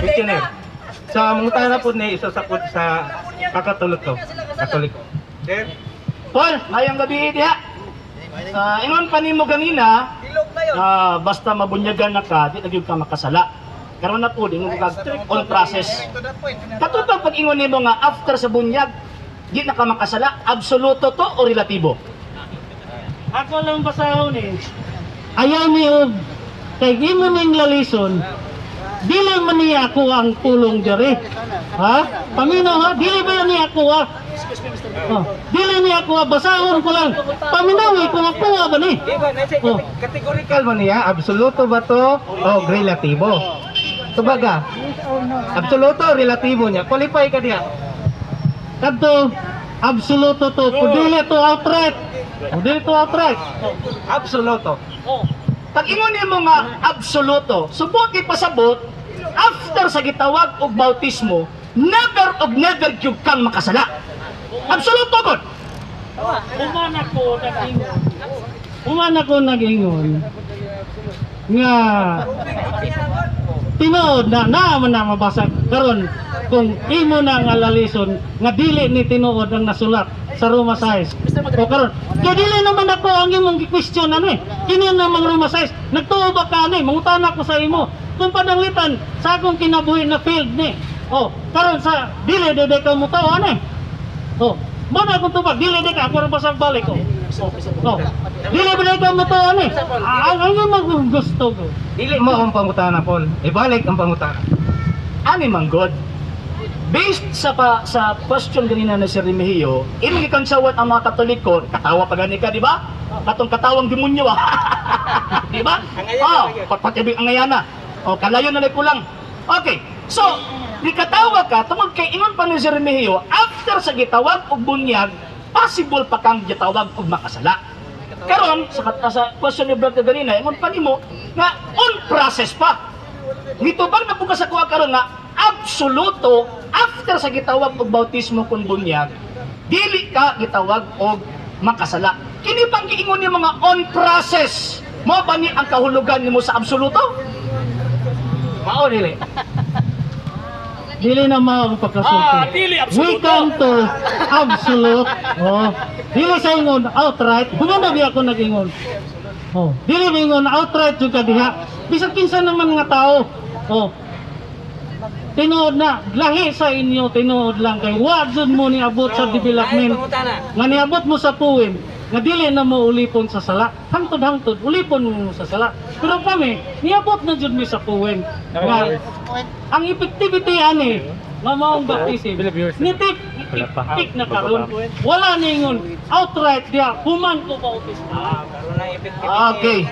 Questionnaire. So, ang mangutana po ni isa sa po sa Kakatoliko. Katoliko. Sir? Paul, mayong gabi diha. Ingon pa nimo ganina, basta mabunyagan na ka, di na gyud ka makasala. Karon na po, ingon ka on process. Katong pag ingon nimo nga after sa bunyag, di na ka makasala, absoluto to o relatibo? Ako lang basahon eh. Ayaw ni og kay imo ning lalison. Dili man niya ako ang pulong diri. Ha? Paminaw ha, dili ba niya ako ha? Oh, dili niya ako ha, basahon ko lang. Paminaw eh, kung ako ba ni? Oh. Categorical ba niya? Absoluto ba to o relatibo? Tubaga, absoluto o relatibo niya? Qualify ka diya. Kadto absoluto to, kung dili to outright. Kung dili to outright. Absoluto. Pag ingon nimo nga absoluto, subot ipasabot after sa gitawag og bautismo, never og never gyud kang makasala. Absoluto gud. Human ako nag-ingon. Human ako nag-ingon nga tinuod na naa man na mabasa karon kung imo na nga lalison nga dili ni tinuod ang nasulat sa Roma 6. O karon, kay dili naman ako ang imong gi-question ano eh. Kini namang Roma 6. Nagtuo ba ka ani? Mangutana ko sa imo. Kung pananglitan sa akong kinabuhi na field ni. O karon sa dili dede ka mo tao ani. Oh, mo na akong tubag, dili di ka, ako ra basag balik ko. Oh. Dili ba di ka mo to ani? Ah, ang imong gusto ko. Dili mo ang pangutana, Paul. Ibalik ang pangutana. Ani man god. Based sa pa, sa question ganina ni Sir Remigio, imong gikansawan ang mga Katoliko, katawa pa gani ka, di ba? Katong katawang demonyo ah. Di ba? Oh, patpatibig ang ngayana. Oh, kalayo na lang kulang. Okay. So, gikatawa ka tungod kay ingon pa ni Sir Remigio, after sa gitawag og bunyag, possible pa kang gitawag og makasala. Karon sa question ni Brad ganina, ingon pa nimo nga on process pa. Nitubag na po ka sa kuha karon nga absoluto after sa gitawag og bautismo kun bunyag, dili ka gitawag og makasala. Kini pang giingon ni mga on process. Mo ba ni ang kahulugan nimo sa absoluto? Mao dili. Dili na mao ang pagkasulti. Ah, dili absoluto. We come to absolute. Oh. Dili sa ingon outright. Human na biya ako nag-ingon. Oh. Dili ingon outright jud ka diha. Bisan kinsa naman nga tao. Oh. Tinuod na, lahi sa inyo, tinuod lang kay wa jud mo niabot sa development. Nga niabot mo sa puwing, nga dili na mo ulipon sa sala. Hangtod-hangtod, ulipon mo sa sala. Pero kami, niabot na jud mi sa puwing. Nga, ang effectivity ani nga maong baptism ni tik tik na karon wala ningon outright diha human ko bautismo. Okay.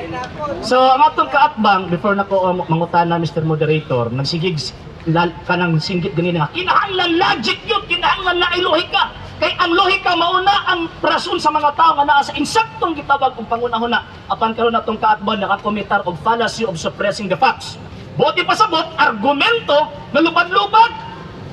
So, ang atong kaatbang, before na ko mangutana, Mr. Moderator, nagsigig kanang singgit ganina nga, kinahanglan logic yun, kinahanglan na ay lohika. Kay ang lohika mauna ang rason sa mga tao nga naa sa insaktong gitawag og pangunahuna. Apan karon atong kaatbang nakakomitar og fallacy of suppressing the facts. Buot ipasabot, argumento na lubad-lubad.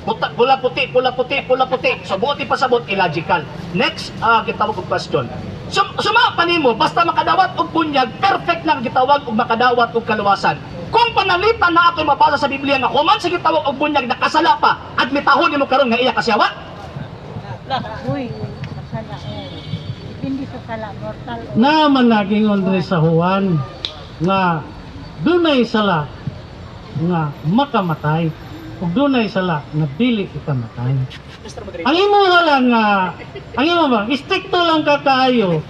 Puta, pula puti, pula puti, pula puti. So buot ipasabot illogical. Next, gitawag og question. Suma pa nimo, basta makadawat og bunyag, perfect lang gitawag og makadawat og kaluwasan. Kung panalitan na ako'y mabasa sa Biblia nga human sa gitawag og bunyag nakasala pa, admitahon nimo karon nga iya kasyawa? Uy, kasala. Oh. Depende sa sala, mortal o Naman nagingon diri sa Juan nga dunay sala nga makamatay ug dunay sala nga dili ikamatay. Ang imo lang nga ang imo ba istrikto lang ka kaayo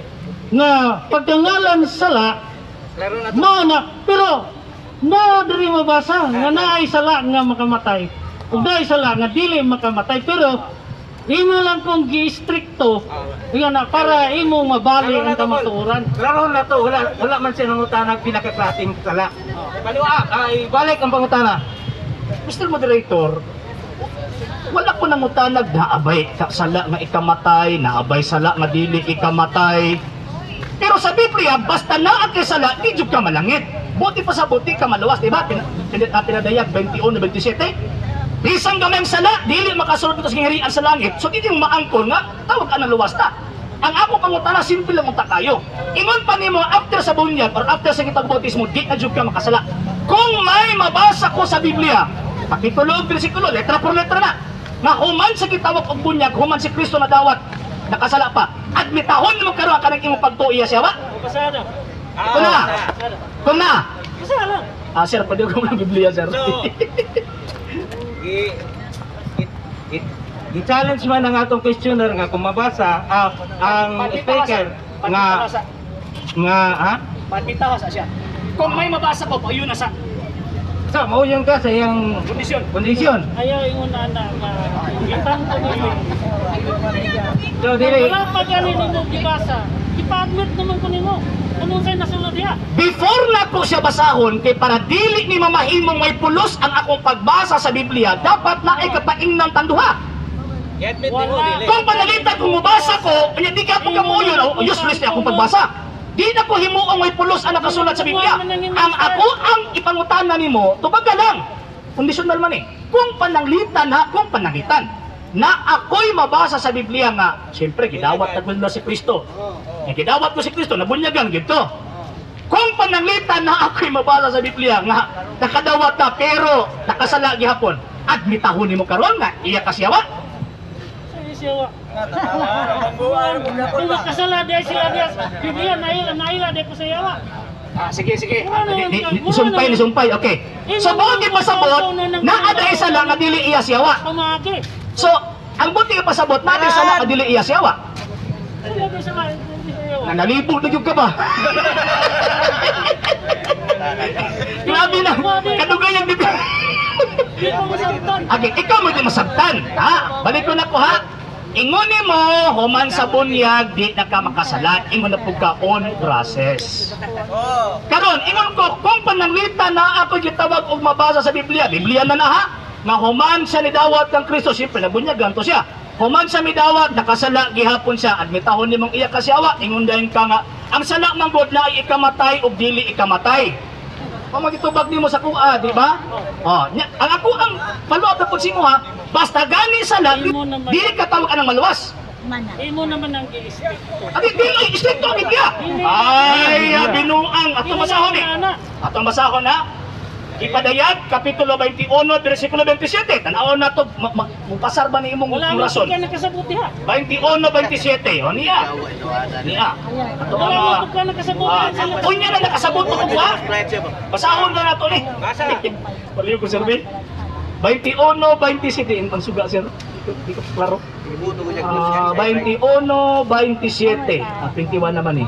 nga pagkangalan sala mao na, pero na diri mabasa nga naay sala nga makamatay ug naay sala nga dili makamatay, pero imo lang kung gi-strikto nga na para imo mabali ang kamatuoran. Klaro na to, wala wala man siya nangutana pinakaklaseng sala. Ay balik ang pangutana. Mr. Moderator, wala ko nangutanag naabay sala nga ikamatay, naabay sala nga dili ikamatay. Pero sa Biblia, basta naa kay sala, di jud ka malangit. Buti pa sa buti ka maluwas, di ba? Pinadayag 21-27. Bisan gamay ang sala, dili makasulod dito sa gingharian sa langit. So di mo maangkon nga tawag ka ng luwas ta. Ang ako pangutana, simple lang unta kayo. Ingon pa nimo after sa bunyag or after sa kitag bautismo, di na jud ka makasala. Kung may mabasa ko sa Biblia Kapitulo ug bersikulo, letra por letra na. Nga human sa gitawag og bunyag, human si Kristo nadawat, nakasala pa. Admitahon mo karon ang kanang imong pagtuo iya siya wa? Pasada. Ito na. Kung na. Pasada. Ah, sir, pwede ko ng Biblia, sir. So, gi gi Gi-challenge man ang atong questioner nga kung mabasa ang speaker nga nga ha? Patita sa siya. Kung may mabasa ko, ayun na sa Sa mao yun ka sa iyang kondisyon. kondisyon. Ayaw ingon ana nga gitang ko nimo. So dili Wala pa gani nimo gibasa. Ipa-admit naman ko nimo. Kung unsay nasulod diha. Before na ko siya basahon, kay para dili ni mamahimong may pulos ang akong pagbasa sa Biblia, dapat na ay kapaingnan tanduha. I-admit nimo Wala. dili. Kung panalitan kung mubasa ko, kanya di ka po kamuyon, oh, useless na akong pagbasa. Di na ko himuong may pulos ang nakasulat sa Biblia. Ang ako ang ipangutana nimo, tubaga lang. Kondisyonal man eh. Kung pananglitan ha, kung pananglitan na ako'y mabasa sa Biblia nga, siyempre, gidawat na ko na si Kristo. Eh, gidawat ko si Kristo, nabunyagan gito. Kung pananglitan na ako'y mabasa sa Biblia nga, nakadawat na pero nakasala gihapon, admitahon nimo karon nga iya kasiyawa. Sa siya wa. Kung makasala diha sila diha. Biblia naila naila di ko sa yawa. Ah, sige, sige. Wala naman Ni wala sumpay, naman. ni sumpay. Okay. So, buti pasabot, naa dahil sala nga dili iya siyawa. Pamagi. So, ang buti pasabot, naa dahil sala nga dili iya siyawa. Wala di sa di sa yawa. Nanalibog na gyud ka ba? Grabe na. Kadugay ang dito. Di ko masabtan. Okay, ikaw mo di masabtan. Ha? Balik ko na ko ha. Ingon mo, human sa bunyag, di na ka makasala. Ingon na pug ka on process. Oh. Karon, ingon ko, kung pananglitan na ako gitawag og mabasa sa Biblia, Biblia na na ha, nga human siya ni dawat kang Kristo, siyempre nabunyagan to siya. Human siya midawat, nakasala gihapon siya, admitahon nimong iya kasiawa, ingon dayon ka nga, ang sala man gud na ay ikamatay ug dili ikamatay. Pamagitubag nimo sa kuha, di ba? Oh, nya, ang ako ang follow up na pud simo ha, basta gani sala, dili ka tawag anang maluwas. Mana. Imo naman ang gi-stick. Abi, dili ay istrikto ang Biblia. Ay, binuang atong basahon eh. Atong basahon ha. Ipadayag kapitulo 21 bersikulo 27. Tan-awon na to mupasar ba ni imong Wala man rason? ka nakasabot diha. 21 27. O niya. Niya. Ato Wala ang man ka nakasabot diha. unya na nakasabot ko ba? Basahon na nato ni. Basa. Paliw ko sir Ben. 21 27 ang suga sir. Di ko klaro. Ibuto ko siya. Ah, 21 27. Ah, 21 naman eh.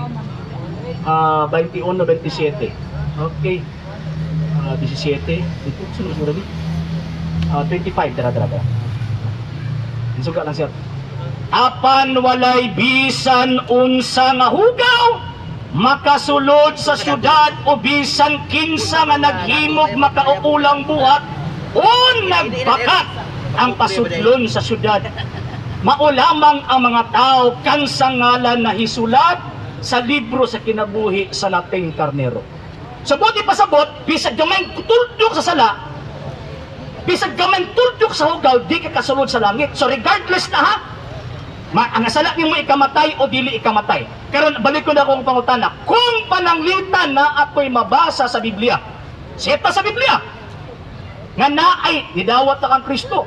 Ah, 21 27. Okay. Ah, 17. Ito sunod sunod lagi. Ah, 25 tara tara tara. Ang suga lang sir. Apan walay bisan unsa nga hugaw makasulod sa syudad o bisan kinsa nga naghimog makauulang buhat o nagbakat ang pasudlon sa syudad. Mao lamang ang mga tao kan sa ngalan na hisulat sa libro sa kinabuhi sa nating karnero. So buti pasabot, bisag gamay tuldok sa sala, bisag gamay tuldok sa hugaw, di ka kasulod sa langit. So regardless na ha, ang sala nimo ikamatay o dili ikamatay. Karon balik ko na akong pangutana. Kung pananglitan na ako'y mabasa sa Biblia, seta sa Biblia, nga naay nidawat na kang Kristo.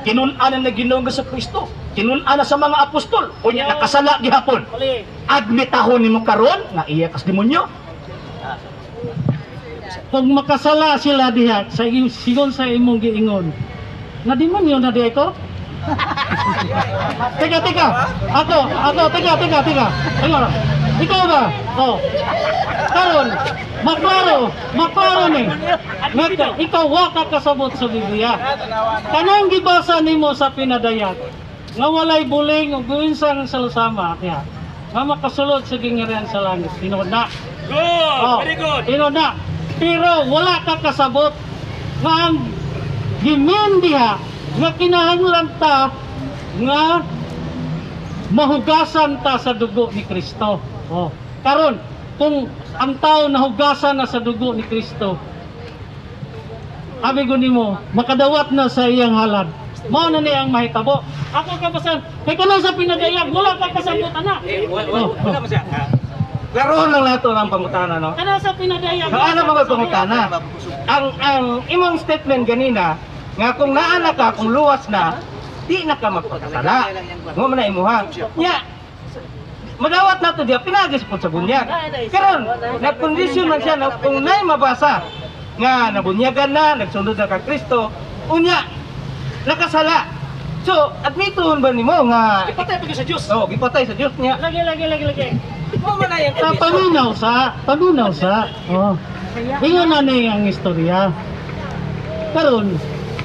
Kinun-an na Ginoong sa Kristo. Kinun-an na sa mga apostol. Unya nakasala gihapon. Pali. Admitahon nimo karon nga iya kas demonyo. Kung makasala sila diha sa sigon sa imong giingon. Nga demonyo na diha ko? Teka, teka. Ako, ako, teka, teka, teka. Ayun. Ikaw ba? Oh. Karon, maklaro, maklaro ni. Nga, ikaw wa ka kasabot sa Biblia. Kanang gibasa nimo sa pinadayag, nga walay buling ug unsang salusama niya. Nga makasulod sa gingharian sa langit. Tinuod na. Good, Oh, tinuod na. Pero wala ka kasabot nga ang gimin diha nga kinahanglan ta nga mahugasan ta sa dugo ni Kristo. Oh. Karon, kung ang tao nahugasan na sa dugo ni Kristo, abi ko nimo, makadawat na sa iyang halad. Mao na niya ang mahitabo. Ako kabasan, kay kanang sa pinadayag, wala ka kasabot ana. Eh, wala wala mo siya. Ah, Klarohon lang nato ang pangutana no. Kanang sa pinadayag. Ang ano mga pangutana? Ang imong statement ganina Nga kung naa na ka, kung luwas na, di na ka magpakasala. Mo man na imuha. Nya, madawat na to diya, pinagis po sa bunyag. Karon, nagkondisyon man siya na kung na'y mabasa, nga nabunyagan na, nagsunod na kang Kristo, unya, nakasala. So, admiton ba nimo nga Ipatay pa gyud sa Dios. Oh, gipatay sa Dios niya. Lagi, lagi, lagi, lagi. Mo man na yung Sa paminaw sa, paminaw sa. Oh. Ingon na ni ang istorya. Karon,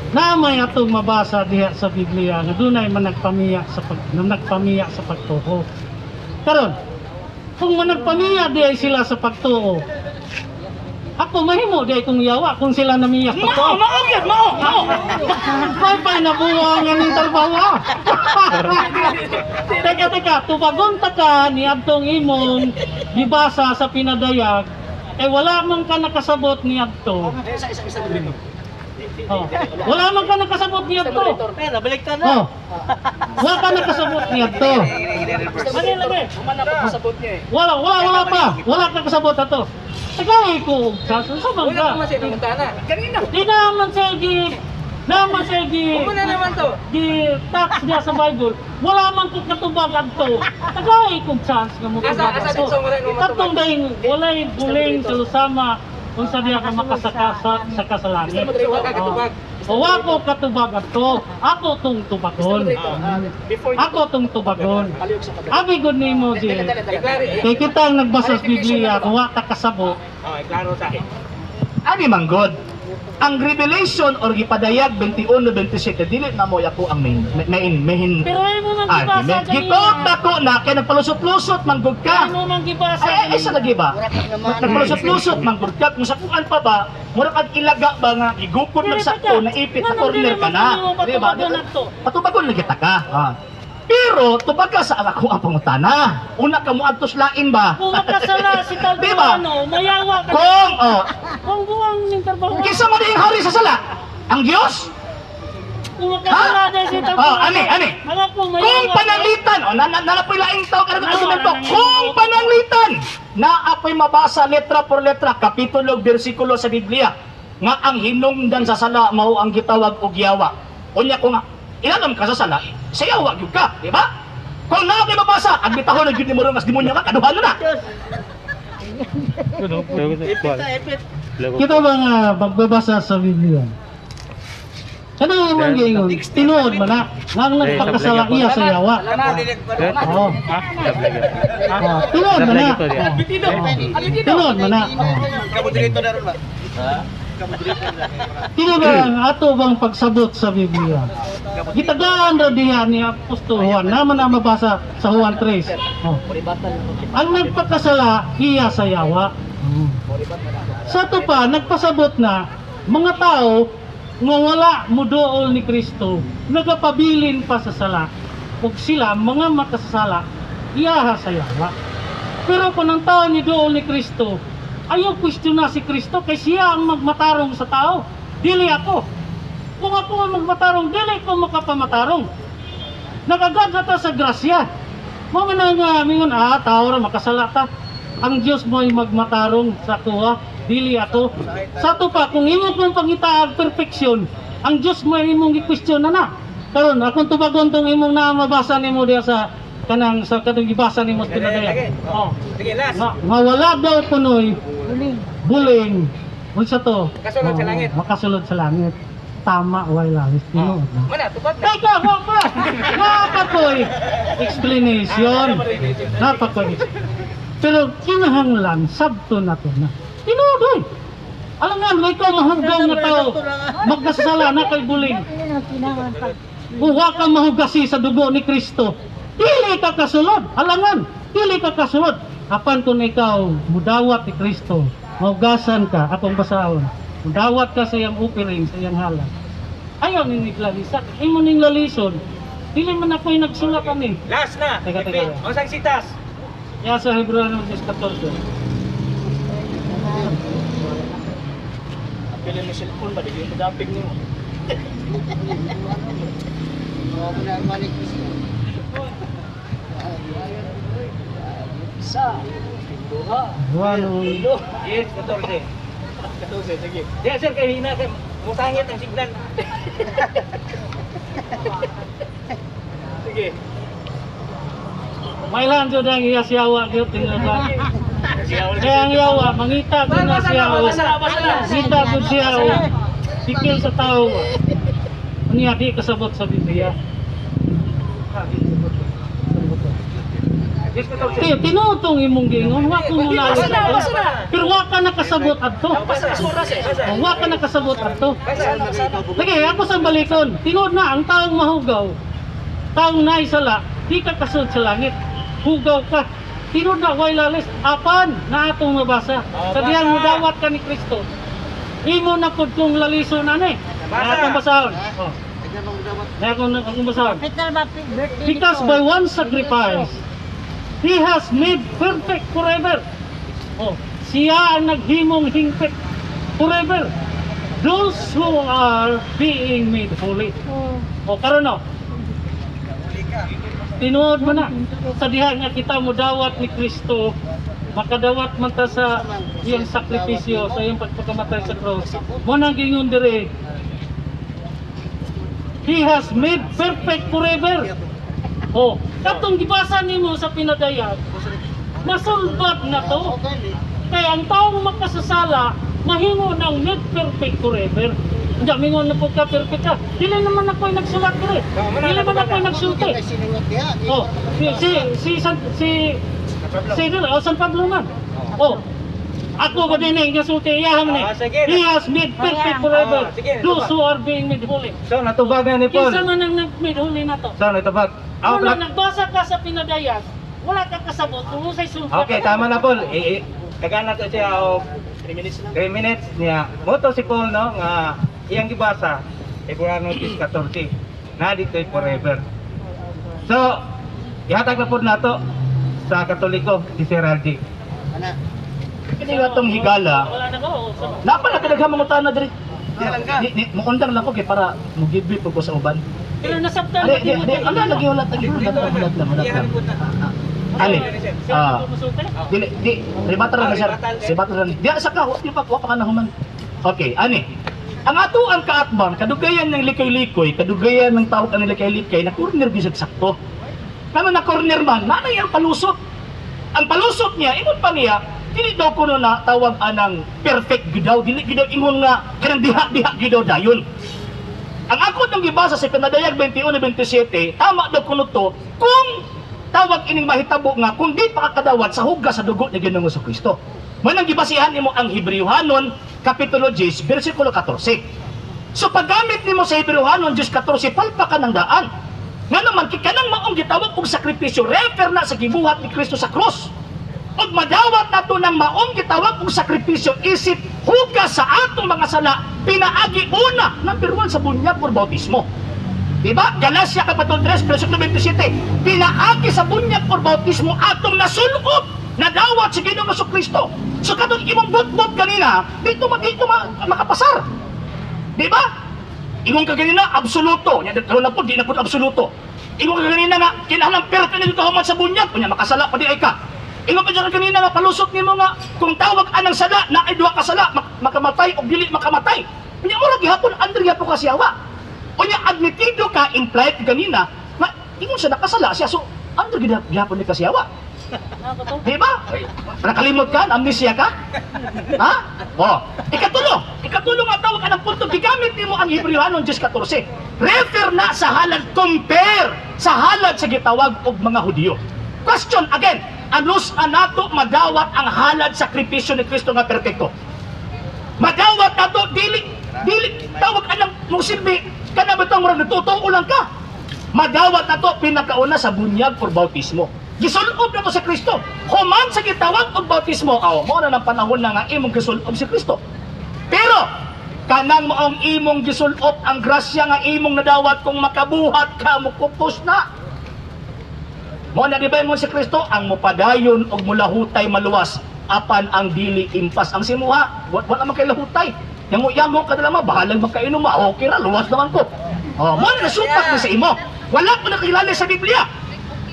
na may atong mabasa diha sa Biblia nga dunay man nagpamiya sa pagtuo. Karon, kung managpamiya diha sila sa pagtuo, ako mahimo diay kong yawa kung sila namiya sa Mao, pagtuo. mao gyud, mao, mao. May pa nabuwang ang trabaho. Teka, teka, tubagon ta ka ni adtong imong gibasa sa pinadayag, eh wala man ka nakasabot ni adto. Isa isa isa dito. Oh. Wala man ka nakasabot ni adto. Pero baliktad Oh. Wala ka nakasabot ni adto. Mali lagi. Humana pa kasabot niya eh. Wala, wala, wala pa. Wala ka kasabot ato. Teka, eh, ko sa sa Wala bangka. pa man siya nangutana. Kanina. Di naman sa gi naman sa gi Umuna naman to. di tax niya sa Bible, wala man ko katubag adto. Tagay kong chance nga mo Asa tubag asa adto. dito mo rin mo Katong dahil walay buling sa Lusama kung sa diya ka makasaka sa kasalangit. Wala ka katubag. O wa ko katubag adto. Ako tong tubagon. Before you Ako tong tubagon. Palihog sa pagka. Abi gud nimo si Dala, dala, dala. Iklaro. kay kita ang nagbasa sa Biblia kung wa ta kasabot. Oh, iklaro sa akin. Ani man God. Ang Revelation or gipadayag 21:27 dili na mo ako ang main main main Pero ay mo man gibasa argument. Gituot na ko na kay nagpalusot-lusot man gud Ay ka. mo man gibasa. Ay, ay, ay sa lagi ba? Nagpalusot-lusot man gud ka. Kung sa kuan pa ba, mura kag ilaga ba nga gigukod Dili lang pa sakto ka. na ipit na Nganong corner dili ka man na. nimo Di ba? patubagon adto? Patubagon lagi ta ka. Ah. Pero tubag ka sa ako ang pangutana. Una ka mo adtos lain ba? Kung makasala si Di ba? Talbuano, mayawa ka. Kung oh, Kung buwang ning trabaho. kinsa man ang hari sa sala? Ang Dios? Kung makasala dahil si Talbuano. Oh, ani, ani. Mga kung mayawa Kung ka. pananglitan, oh, nanapoy laing tao kada Ano, argumento. ano, Kung ano? pananglitan, naapoy mabasa letra por letra, kapitulo, bersikulo sa Biblia, nga ang hinungdan sa sala mao ang gitawag og yawa. Unya ko nga, ilalam ka sa sala, sa yawa gyud ka, di ba? Kung naa kay mabasa, agbitahon na gyud nimo ron as demonyo ka, kaduhano na. Kita ba nga magbabasa sa Biblia? Ano yung mga giingon? Tinuod man na. Nga ang nagpakasala iya sa yawa. Oo. Oh, tinuod man na. Oh. Tinuod man na. Oh. Kamoderator na ron ba? Tinuod ba ang ato bang pagsabot sa Biblia? Gitagaan ra diha ni Apostol Juan. Naman ang mabasa sa Juan 3. Oh. Ang nagpakasala, iya sa yawa. Sa ito pa, nagpasabot na mga tao nga wala mudool ni Kristo, nagapabilin pa sa sala, ug sila mga makasasala, iyaha sa yawa. Pero kung ang tao ni dool ni Kristo, ayaw question na si Kristo kay siya ang magmatarong sa tao. Dili ako. Kung ako ang magmatarong, dili ko makapamatarong. Nagagad na ta sa grasya. Mo man ang mingon, tao ra makasala ta. Ang Dios mo ay magmatarong sa kuha, dili ako. Sa ato pa, kung imo kong pangitaag perfection, ang Dios mo ay imong gi-question na na. Karon akong tubagon tong imong na mabasa nimo diha sa kanang sa katong gibasa nimo sa pinadaya. Oh. Sige, last. Nga wala daw kunoy Uling. buling. Unsa to? Makasulod sa Oo, langit. Makasulod sa langit. Tama way langit. Tinuod na. Mana, tubag na. Teka, wa pa. Napakoy explanation. Napakoy. Pero kinahanglan sabto na to na. Tinuod oy. Alam nga, may ikaw mahugaw nga tao. Magkasala na kay buling. Yun ang kinahanglan pag Kung wa ka mahugasi sa dugo ni Kristo, dili ka kasulod. Alangan, dili ka kasulod. Apan kung ikaw mudawat ni Kristo, mahugasan ka, akong basahon. Mudawat ka sa iyang offering, sa iyang halak. Ayaw ni naglalisa. Imo ning lalison. Dili man ako'y nagsulat ani. Last na. Teka, teka. Ang sang sitas. Ya sa Hebreo 9:14. Pili mo cellphone ba, di mo dapig nimo. Isa, duha, Juan tulo. Yes, 14. 14, sige. Diyan, sir, kay hina kay Musangit ang signal. Sige. Mailan jud ang iya siyawa gyud tingnan ba. Kaya ang yawa, mangita jud na siya. Ngita jud siya o sikil sa tao. Unya di kasabot sa Biblia. Tinuod tong imong giingon, wa ko mulalo. Pero wa ka nakasabot adto. Oh, wa ka nakasabot adto. Lagi, ako sa balikon. Tinuod na ang taong mahugaw, taong naisala, di ka kasud sa langit. Hugaw ka. Tinuod na way lalis apan na atong mabasa. Sa diyang mudawat ka ni Kristo. Imo na pud kong lalison ani. Na atong basahon. Oh. Na akong basahon. Capital ba birthday ni Because Paul? by one sacrifice, He has made perfect forever. Oh, siya ang naghimong hingpit forever. Those who are being made holy. Oh. O karon no. Tinuod mo na sa diha nga kita modawat ni Kristo, makadawat man ta sa iyang sakripisyo, sa iyang pagpakamatay sa cross. Mo nang gingon dire. He has made perfect forever. Oh, katong gibasa nimo sa pinadayag, masulbat na to. Kaya ang taong makasasala, mahimo ng made perfect forever. Hindi, mingon na po ka, perfect ka. Dili naman ako yung nagsulat dire. Dili naman ako yung nagsulti. Oh, si si si San, si si oh, San Pablo man. Oh. Ako ba din eh, nga sulti iya man eh. Ah, sige. He has made perfect forever Ah, sige, those who are being made holy. So natubagan ni Paul. Kinsa man ang nag-made holy na to? So natubag. Ah, Wala, nagbasa ka sa pinadayag, wala ka kasabot kung unsay sulti. Okay, tama na Paul. Eh, tagaan na to siya og 3 minutes na. 3 minutes niya. Moto si Paul no nga iyang gibasa Hebreo 14 na dito'y forever. So, ihatag na po nato sa Katoliko si Sir Algie. Kini nga tong higala, Wala na ko. napa na kadaghang mangutana diri. Di, di, muundang lang ko kay para mugibit ko sa uban. Pero nasabtan Di, di, di, ano lagi wala lagi wala lang wala lang wala lang. Ali. Ah. Dili, di, rebata ra na sir. Rebata ra. Di sa ka, di pa wa pa ka na human. Okay, ani. Ang ato ang kaatbang, kadugayan ng likoy-likoy, kadugayan ng tawag ang likoy-likoy, na corner bisag sakto. Kano na corner man, nanay ang palusot. Ang palusot niya, ingon pa niya, dili daw kuno na tawag anang perfect gyud daw, dili gyud daw ingon nga kanang diha-diha gyud daw dayon. Ang ako nang gibasa sa Pinadayag 21-27, tama daw kuno to kung tawag ining mahitabo nga kung di pa kakadawat sa hugas sa dugo ni Ginoong Kristo. Mo nang gibasihan nimo ang Hebrewhanon kapitulo 10 bersikulo 14. So paggamit nimo sa Hebrewhanon 10:14 palpa ka ng daan. Nga naman kay kanang maong gitawag og sakripisyo refer na sa gibuhat ni Kristo sa krus. Ug madawat nato ng maong gitawag og sakripisyo isip hugas sa atong mga sala pinaagi una number 1 sa bunyag or bautismo. Diba? Galacia Kapitulo 3, versikulo 27. Pinaagi sa bunyag or bautismo atong nasulob nadawat sa Ginoong Kristo. So katong imong bot-bot kanina, dito makapasar. Diba? Ingon ka ganina, absoluto. Nya karon na po, di na po absoluto. Ingon ka ganina nga, kinahanglan perfect na dito human sa bunyag, unya makasala pa di ay ka. Ingon pa dyan kanina nga palusot nimo nga kung tawag anang sala na ay duha ka sala makamatay o dili makamatay. Unya mura gihapon Andrea po ka siyawa. Unya admitido ka implied ka ganina nga ingon siya nakasala siya so Andre gihapon ni kasiyawa. Di ba? Nakalimot ka? Amnesia ka? Ha? Oh. Ikatulo. Ikatulo nga tawag anang punto. Gigamit nimo ang Hebreohanon 10:14. Refer na sa halad, compare sa halad sa gitawag og mga Hudiyo. Question again, anus anato madawat ang halad sakripisyo ni Kristo nga perpekto? Madawat nato dili dili tawag anang musilbi kana bitong murag natutuo lang ka. Madawat nato pinakauna sa bunyag or bautismo. Gisulob na to sa Kristo. Human sa gitawag og bautismo, aw mo na ng panahon na nga imong gisulob si Kristo. Pero kanang maong imong gisulob ang grasya nga imong nadawat kung makabuhat ka mukupos na. Mo na di ba mo si Kristo ang mupadayon og mulahutay maluwas apan ang dili impas ang simuha wala man kay lahutay. Yango yango ka na lamang bahalang magkainom ma okay ra luwas naman ko. Oh, mo na nasupak ni sa imo. Wala ko nakilala sa Biblia.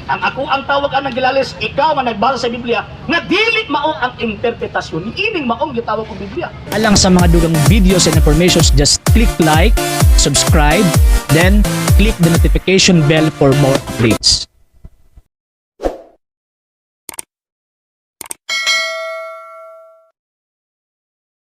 Ang ako ang tawag ang Gilalis, ikaw nga nagbasa sa Biblia, nga dili mao ang interpretasyon ni ining maong gitawag og Biblia. Alang sa mga dugang videos and informations, just click like, subscribe, then click the notification bell for more updates.